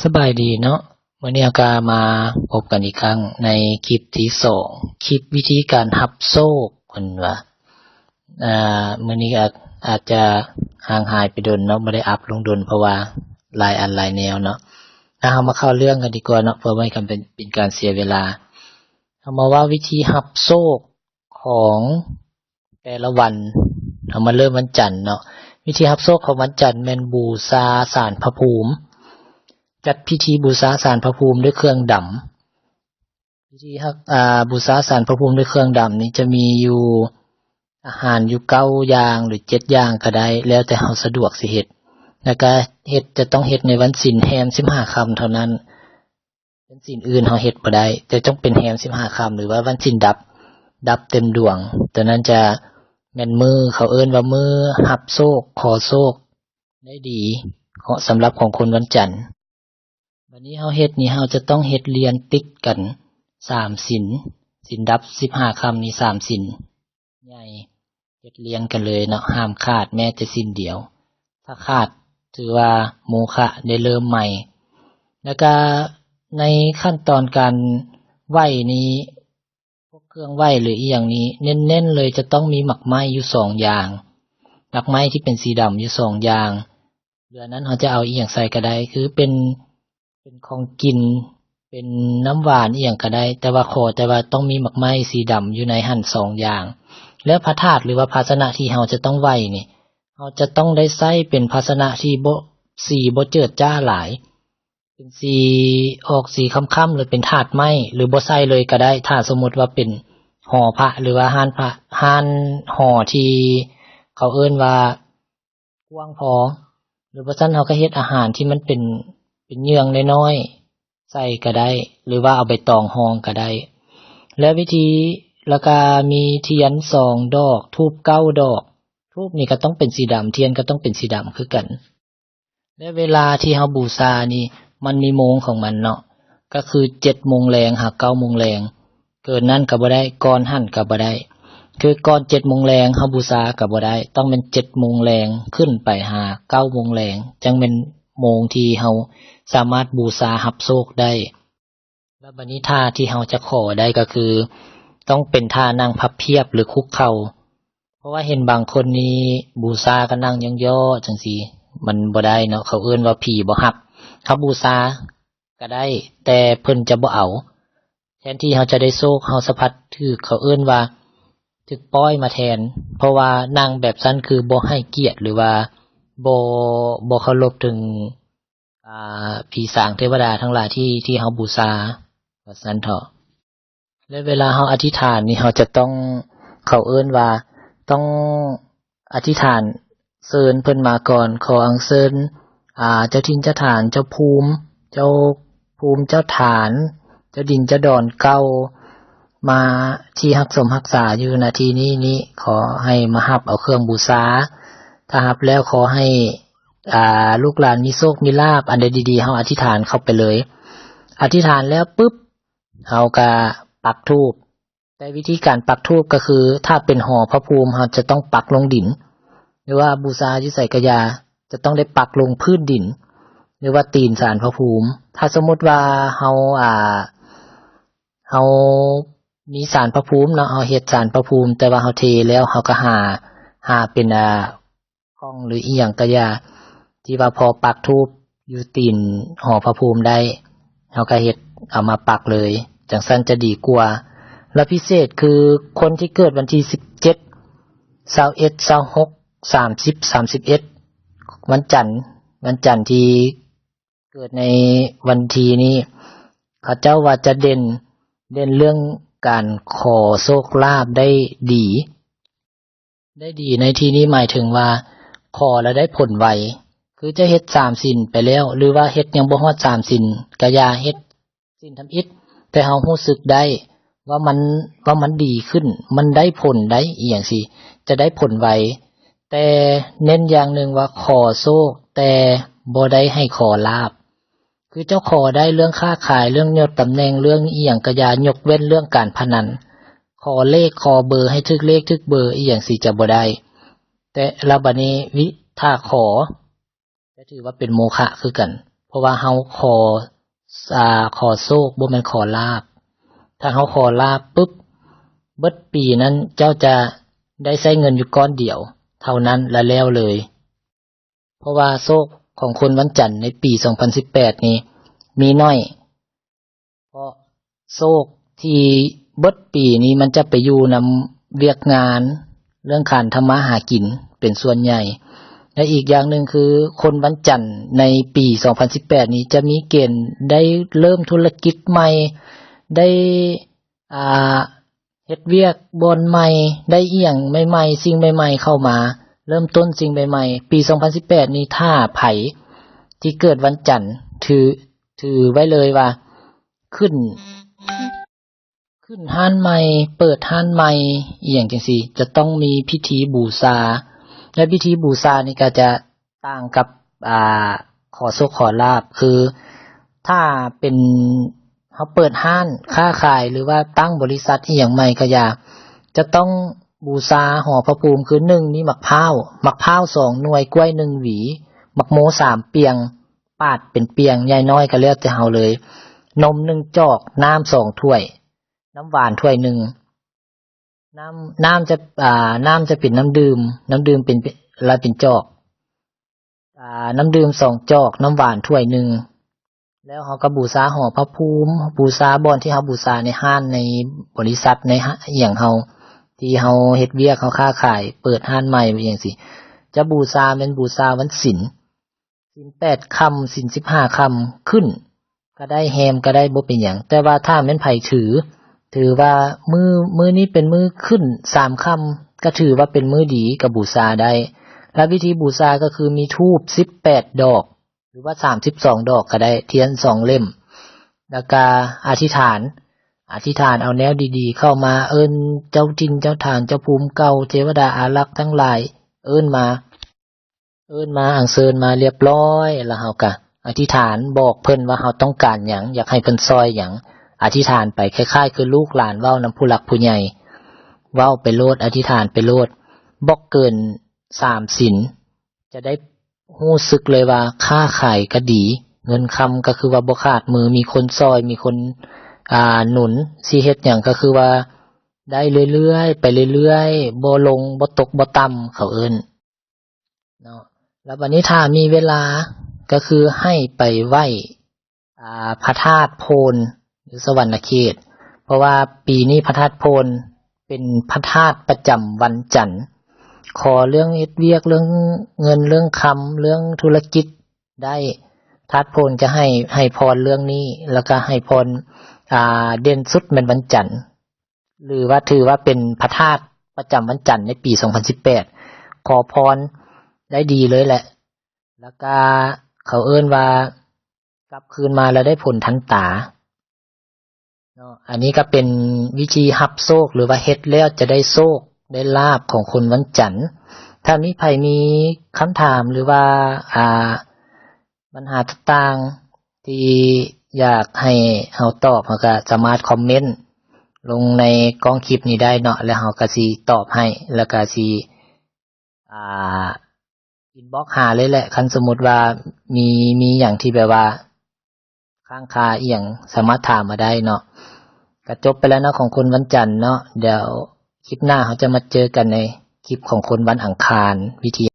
ສະບາຍດີເນາະ, ມື້ນີ້ເຮົາກໍມາພົບກັນອີກຄັ້ງໃນຄລິບທີສອງ ຄລິບວິທີການຮັບໂຊກ ເພິ່ນວ່າ ອ່າ ມື້ນີ້ອາດ ອາດຈະຫ່າງຫາຍໄປດົນເນາະ, ບໍ່ໄດ້ອັບລົງດົນ ເພາະວ່າຫຼາຍອັນຫຼາຍແນວເນາະ. ອ່າ ເຮົາມາເຂົ້າເລື່ອງກັນດີກວ່າເນາະ ເພື່ອບໍ່ໃຫ້ເປັນ ເປັນການເສຍເວລາ. ເຮົາມາເວົ້າວິທີຮັບໂຊກຂອງແຕ່ລະວັນ. ເຮົາມາເລີ່ມວັນຈັນເນາະ. ວິທີຮັບໂຊກຂອງວັນຈັນແມ່ນບູຊາສານພະພູມ. ຈັດພິທີບູຊາສານພະພູມດ້ວຍເຄື່ອງດຳ. ພິທີຮັບ ອ່າ ບູຊາສານພະພູມດ້ວຍເຄື່ອງດຳນີ້ຈະມີຢູ່ ອາຫານຢູ່ເກົ້າຢ່າງ ຫຼື ເຈັດຢ່າງກໍໄດ້ ແລ້ວແຕ່ເຮົາສະດວກຊິເຮັດ. ແລ້ວກໍເຮັດ ຈະຕ້ອງເຮັດໃນວັນສິນແຮມສິບຫ້າຄ່ຳເທົ່ານັ້ນ. ວັນສິນອື່ນເຮົາເຮັດບໍ່ໄດ້, ຈະຕ້ອງເປັນແຮມສິບຫ້າຄ່ຳ ຫຼືວ່າວັນສິນດັບ ດັບເຕັມດວງ. ຕົວນັ້ນຈະແມ່ນມື້ ເຂົາເອີ້ນວ່າມື້ຮັບໂຊກ ຂໍໂຊກໄດ້ດີ ເພາະສຳລັບຂອງຄົນວັນຈັນ. ບັດນີ້ເຮົາເຮັດນີ້ ເຮົາຈະຕ້ອງເຮັດລຽນຕິດກັນສາມສິນ, ສິນດັບສິບຫ້າຄ່ຳນີ້ສາມສິນໃຫຍ່ ເຮັດລຽງກັນເລີຍເນາະ, ຫ້າມຂາດແມ້ແຕ່ສິນດຽວ. ຖ້າຂາດຖືວ່າໂມຄະ ໄດ້ເລີ່ມໃໝ່. ແລ້ວກະໃນຂັ້ນຕອນການໄຫວ້ນີ້ ພວກເຄື່ອງໄຫວ້ ຫຼື ອີ່ຫຍັງນີ້ ເນັ້ນໆເລີຍ ຈະຕ້ອງມີໝາກໄມ້ຢູ່ສອງຢ່າງ, ໝາກໄມ້ທີ່ເປັນສີດຳຢູ່ສອງຢ່າງ. ເຫຼືອນັ້ນເຮົາຈະເອົາອີ່ຫຍັງໃສ່ກໍໄດ້ ຄືເປັນ ເປັນຂອງກິນ ເປັນນ້ຳຫວານອີ່ຫຍັງກໍໄດ້, ແຕ່ວ່າຂໍແຕ່ວ່າຕ້ອງມີໝາກໄມ້ສີດຳຢູ່ໃນຫັ້ນສອງຢ່າງ. ແລ້ວພະທາດ ຫຼືວ່າພາຊະນະທີ່ເຮົາຈະຕ້ອງໄຫວ້ນີ້ ເຮົາຈະຕ້ອງໄດ້ໃຊ້ເປັນພາຊະນະທີ່ບໍ່ ສີບໍ່ເຈີດຈ້າຫຼາຍ, ເປັນສີອອກສີຄ້ຳໆ ຫຼືເປັນທາດໄມ້ ຫຼືບໍ່ໃສ່ເລີຍກໍໄດ້. ຖ້າສົມມຸດວ່າເປັນຫໍພະ ຫຼືວ່າຮ້ານພະ ຮ້ານຫໍທີ່ເຂົາເອີ້ນວ່າ ກວ້າງພໍ ຫຼືບໍ່ຊັ້ນເຮົາກໍເຮັດອາຫານທີ່ມັນເປັນ ເປັນເຫຍື້ອງນ້ອຍໆໃສ່ກໍໄດ້ ຫຼືວ່າເອົາໃບຕອງຮອງກໍໄດ້. ແລະ ວິທີ ແລ້ວກໍມີທຽນສອງດອກ ທູບເກົ້າດອກ. ທູບນີ້ກໍຕ້ອງເປັນສີດຳ ທຽນກໍຕ້ອງເປັນສີດຳຄືກັນ. ແລະ ເວລາທີ່ເຮົາບູຊານີ້ ມັນມີໂມງຂອງມັນເນາະ, ກໍຄືເຈັດໂມງແລງຫາເກົ້າໂມງແລງ. ເກີນນັ້ນກໍບໍ່ໄດ້ ກ່ອນຫັ້ນກໍບໍ່ໄດ້. ຄືກ່ອນເຈັດໂມງແລງເຮົາບູຊາກໍບໍ່ໄດ້, ຕ້ອງແມ່ນເຈັດໂມງແລງຂຶ້ນໄປຫາເກົ້າໂມງແລງ ຈັ່ງແມ່ນໂມງທີ່ເຮົາສາມາດບູຊາຮັບໂຊກໄດ້. ແລ້ວບັດນີ້ທ່າທີ່ເຮົາຈະຂໍໄດ້ກໍຄື ຕ້ອງເປັນທ່ານັ່ງພັບພຽບ ຫຼື ຄຸກເຂົ່າ. ເພາະວ່າເຫັນບາງຄົນນີ້ບູຊາກໍນັ່ງຍ້ອງຍໍ້ຈັ່ງຊີ້ ມັນບໍ່ໄດ້ເນາະ, ເຂົາເອີ້ນວ່າຜີບໍ່ຮັບ. ເຮົາບູຊາ ກໍໄດ້ ແຕ່ເພິ່ນຈະບໍ່ເອົາ. ແທນທີ່ເຮົາຈະໄດ້ໂຊກ ເຮົາສະພັດຖືກ ເຂົາເອີ້ນວ່າຖືກປ້ອຍມາແທນ. ເພາະວ່ານັ່ງແບບຊັ້ນຄືບໍ່ໃຫ້ກຽດ ຫຼືວ່າບໍ່ ບໍ່ເຄົາລົບເຖິງ ອ່າ ຜີສາງເທວະດາທັງຫຼາຍທີ່ ທີ່ເຮົາບູຊາ ວ່າຊັ້ນເຖາະ. ແລະ ເວລາເຮົາອະທິຖານນີ້ ເຮົາຈະຕ້ອງ ເຂົາເອີ້ນວ່າຕ້ອງອະທິຖານເຊີນເພິ່ນມາກ່ອນ, ຂໍອັນເຊີນ ອ່າ ເຈົ້າຖິ່ນເຈົ້າຖານ ເຈົ້າພູມ ເຈົ້າພູມເຈົ້າຖານ ເຈົ້າດິນເຈົ້າດອນເກົ່າ ມາທີ່ຮັກສົມຮັກສາຢູ່ ນະ ທີ່ນີ້ນີ້ ຂໍໃຫ້ມາຮັບເອົາເຄື່ອງບູຊາ. ຖ້າຮັບແລ້ວຂໍໃຫ້ ອ່າ ລູກຫຼານມີໂຊກມີລາບ ອັນໃດດີໆ ເຮົາອະທິຖານເຂົ້າໄປເລີຍ. ອະທິຖານແລ້ວປຶບ ເຮົາກະປັກທູບ. ແຕ່ວິທີການປັກທູບກໍຄື ຖ້າເປັນຫໍພະພູມ ເຮົາຈະຕ້ອງປັກລົງດິນ ຫຼືວ່າບູຊາຢູ່ໃສກໍຢ່າ ຈະຕ້ອງໄດ້ປັກລົງພື້ນດິນ ຫຼືວ່າຕີນສານພະພູມ. ຖ້າສົມມຸດວ່າເຮົາ ອ່າ ເຮົາມີສານພະພູມເນາະ, ເຮົາເຮັດສານພະພູມ ແຕ່ວ່າເຮົາເທແລ້ວ ເຮົາກໍຫາ ຫາເປັນ ອ່າ ກ້ອງ ຫຼື ອີ່ຫຍັງກໍຢ່າ ທີ່ວ່າພໍປັກທູບຢູ່ຕີນຫໍພະພູມໄດ້ ເຮົາກໍເຮັດເອົາມາປັກເລີຍ ຈັ່ງຊັ້ນຈະດີກວ່າ. ແລະ ພິເສດຄືຄົນທີ່ເກີດວັນທີສິບເຈັດ ຊາວເອັດ ຊາວຫົກ ສາມສິບ ສາມສິບເອັດ ວັນຈັນ ວັນຈັນທີ່ເກີດໃນວັນທີນີ້ ເຂົາເຈົ້າວ່າຈະເດັ່ນ ເດັ່ນເລື່ອງການຂໍໂຊກລາບໄດ້ດີ. ໄດ້ດີໃນທີ່ນີ້ໝາຍເຖິງວ່າ ຂໍແລ້ວໄດ້ຜົນໄວ, ຄືຈະເຮັດສາມສິນໄປແລ້ວ ຫຼືວ່າເຮັດຍັງບໍ່ຮອດສາມສິນກະຢ່າ, ເຮັດສິນທຳອິດ ແຕ່ເຮົາຮູ້ສຶກໄດ້ວ່າມັນ ວ່າມັນດີຂຶ້ນ ມັນໄດ້ຜົນໄດ໋ ອີ່ຫຍັງຊີ້ ຈະໄດ້ຜົນໄວ. ແຕ່ເນັ້ນຢ່າງໜຶ່ງວ່າຂໍໂຊກ ແຕ່ບໍ່ໄດ້ໃຫ້ຂໍລາບ. ຄືເຈົ້າຂໍໄດ້ເລື່ອງຄ້າຂາຍ ເລື່ອງຍົດຕຳແໜ່ງ ເລື່ອງອີ່ຫຍັງກະຢ່າ, ຍົກເວັ້ນເລື່ອງການພະນັນ. ຂໍເລກ ຂໍເບີ ໃຫ້ຖືກເລກຖືກເບີ ອີ່ຫຍັງຊີ້ຈະບໍ່ໄດ້. ແຕ່ລະບາດນີ້ ວິ ຖ້າຂໍ ຈະຖືວ່າເປັນໂມຄະຄືກັນ. ເພາະວ່າເຮົາຂໍ ອາ ຂໍໂຊກ ບໍ່ແມ່ນຂໍລາບ. ຖ້າເຮົາຂໍລາບປຶບ ເບິດປີນັ້ນເຈົ້າຈະໄດ້ໃຊ້ເງິນຢູ່ກ້ອນດຽວເທົ່ານັ້ນ ແລ້ວແລ້ວເລີຍ. ເພາະວ່າໂຊກຂອງຄົນວັນຈັນໃນປີສອງພັນສິບແປດນີ້ມີໜ້ອຍ ເພາະໂຊກທີ່ເບິດປີນີ້ມັນຈະໄປຢູ່ນຳວຽກງານ ເລື່ອງການທຳມາຫາກິນເປັນສ່ວນໃຫຍ່. ແລະ ອີກຢ່າງໜຶ່ງຄື ຄົນວັນຈັນໃນປີສອງພັນສິບແປດນີ້ຈະມີເກນໄດ້ເລີ່ມທຸລະກິດໃໝ່ ໄດ້ ອ່າ ເຮັດວຽກບ່ອນໃໝ່ ໄດ້ອີ່ຫຍັງໃໝ່ໆ ສິ່ງໃໝ່ໆເຂົ້າມາ ເລີ່ມຕົ້ນສິ່ງໃໝ່ໆ. ປີສອງພັນສິບແປດນີ້ ຖ້າໃຜທີ່ເກີດວັນຈັນ ຖື ຖືໄວ້ເລີຍວ່າ ຂຶ້ນ ຂຶ້ນຮ້ານໃໝ່ ເປີດຮ້ານໃໝ່ ອີ່ຫຍັງຈັ່ງຊີ້ ຈະຕ້ອງມີພິທີບູຊາ ແລະ ພິທີບູຊານີ້ກໍຈະ ຕ່າງກັບ ອ່າ ຂໍໂຊກຂໍລາບ ຄື ຖ້າເປັນ ເຮົາເປີດຮ້ານຄ້າຂາຍ ຫຼືວ່າຕັ້ງບໍລິສັດອີ່ຫຍັງໃໝ່ກໍຢ່າ ຈະຕ້ອງບູຊາຫໍພະພູມ ຄື ໜຶ່ງ ມີໝາກພ້າວ ໝາກພ້າວສອງໜ່ວຍ ກ້ວຍໜຶ່ງຫວີ ໝາກໂມສາມປ່ຽງ ປາດເປັນປ່ຽງໃຫຍ່ນ້ອຍກໍແລ້ວແຕ່ເຮົາເລີຍ ນົມໜຶ່ງຈອກ ນ້ຳສອງຖ້ວຍ ນ້ຳຫວານຖ້ວຍໜຶ່ງ ນ້ຳ ນ້ຳຈະ ອ່າ ນ້ຳຈະເປັນນ້ຳດື່ມ ນ້ຳດື່ມເປັນ ລະເປັນຈອກ ອ່າ ນ້ຳດື່ມສອງຈອກ ນ້ຳຫວານຖ້ວຍໜຶ່ງ ແລ້ວເຮົາກໍບູຊາຫໍພະພູມ ບູຊາບ່ອນທີ່ເຮົາບູຊາໃນຮ້ານ ໃນບໍລິສັດ ໃນ ຫ- ອີ່ຫຍັງເຮົາ ທີ່ເຮົາເຮັດວຽກ ເຮົາຄ້າຂາຍ ເປີດຮ້ານໃໝ່ ຈັ່ງຊີ້ ຈະບູຊາແມ່ນບູຊາວັນສິນ ສິນແປດຄ່ຳ ສິນສິບຫ້າຄ່ຳ ຂຶ້ນກໍໄດ້ ແຮມກໍໄດ້ ບໍ່ເປັນຫຍັງ. ແຕ່ວ່າຖ້າແມ່ນໃຜຖື ຖືວ່າມື້ ມື້ນີ້ເປັນມື້ຂຶ້ນສາມຄ່ຳ ກໍຖືວ່າເປັນມື້ດີ ກໍບູຊາໄດ້. ແລະ ວິທີບູຊາກໍຄືມີທູບສິບແປດດອກ ຫຼືວ່າສາມສິບສອງດອກກໍໄດ້ ທຽນສອງເຫຼັ້ມ ແລ້ວກໍອະທິຖານ ອະທິຖານເອົາແນວດີໆເຂົ້າມາ ເອີ້ນເຈົ້າຖິ່ນເຈົ້າຖານ ເຈົ້າພູມເກົ່າ ເທວະດາອາລັກທັງຫຼາຍ ເອີ້ນມາ ເອີ້ນມາ ອັນເຊີນມາລຽບລ້ອຍ ແລ້ວເຮົາກະອະທິຖານບອກເພິ່ນວ່າເຮົາຕ້ອງການຫຍັງ ຢາກໃຫ້ເພິ່ນຊ່ອຍຫຍັງ ອະທິຖານໄປ ຄ້າຍໆຄືລູກຫຼານເວົ້ານຳຜູ້ຫຼັກຜູ້ໃຫຍ່ ເວົ້າໄປໂລດ ອະທິຖານໄປໂລດ ບໍ່ເກີນສາມສິນ ຈະໄດ້ຮູ້ສຶກເລີຍວ່າຄ້າຂາຍກະດີ ເງິນຄຳກະຄືວ່າບໍ່ຂາດມື ມີຄົນຊ່ອຍ ມີຄົນ ອ່າ ໜູນ ຊິເຮັດຫຍັງກະຄືວ່າໄດ້ເລື້ອຍໆ ໄປເລື້ອຍໆ ບໍ່ລົງ ບໍ່ຕົກ ບໍ່ຕ່ຳ ເຂົາເອີ້ນ ເນາະ ແລ້ວບັດນີ້ຖ້າມີເວລາກໍຄືໃຫ້ໄປໄຫວ້ ອ່າ ພະທາດໂພນ ຢູ່ສະຫວັນນະເຂດ ເພາະວ່າປີນີ້ພະທາດໂພນເປັນພະທາດປະຈຳວັນຈັນ ຂໍເລື່ອງເຮັດວຽກ ເລື່ອງເງິນ ເລື່ອງຄຳ ເລື່ອງທຸລະກິດໄດ້ ທາດໂພນຈະໃຫ້ ໃຫ້ພອນເລື່ອງນີ້ ແລ້ວກໍໃຫ້ພອນ ອ່າ ເດັ່ນສຸດແມ່ນວັນຈັນ ຫຼືວ່າຖືວ່າເປັນພະທາດປະຈຳວັນຈັນໃນປີສອງພັນສິບແປດ ຂໍພອນໄດ້ດີເລີຍແຫຼະ ແລ້ວກະເຂົາເອີ້ນວ່າກັບຄືນມາແລ້ວໄດ້ຜົນທັນຕາເນາະ. ອັນນີ້ກໍເປັນວິທີຮັບໂຊກ ຫຼືວ່າເຮັດແລ້ວຈະໄດ້ໂຊກໄດ້ລາບຂອງຄົນວັນຈັນ. ຖ້າມີໃຜມີຄຳຖາມ ຫຼືວ່າ ອ່າ ບັນຫາຕ່າງໆທີ່ຢາກໃຫ້ເຮົາຕອບ ເຮົາກະສາມາດຄອມເມັນລົງໃນກ້ອງຄລິບນີ້ໄດ້ເນາະ ແລ້ວເຮົາກະຊິຕອບໃຫ້ ແລ້ວກະຊິ ອ່າ ອິນບັອກຫາເລີຍແຫຼະ ຄັນສົມມຸດວ່າມີ ມີຫຍັງທີ່ແບບວ່າຄ້າງຄາອີ່ຫຍັງ ສາມາດຖາມມາໄດ້ເນາະ. ກະຈົບໄປແລ້ວເນາະ ຂອງຄົນວັນຈັນເນາະ ດຽວຄລິບໜ້າເຮົາຈະມາເຈີກັນໃນຄລິບຂອງຄົນວັນອັງຄານ ວິທີ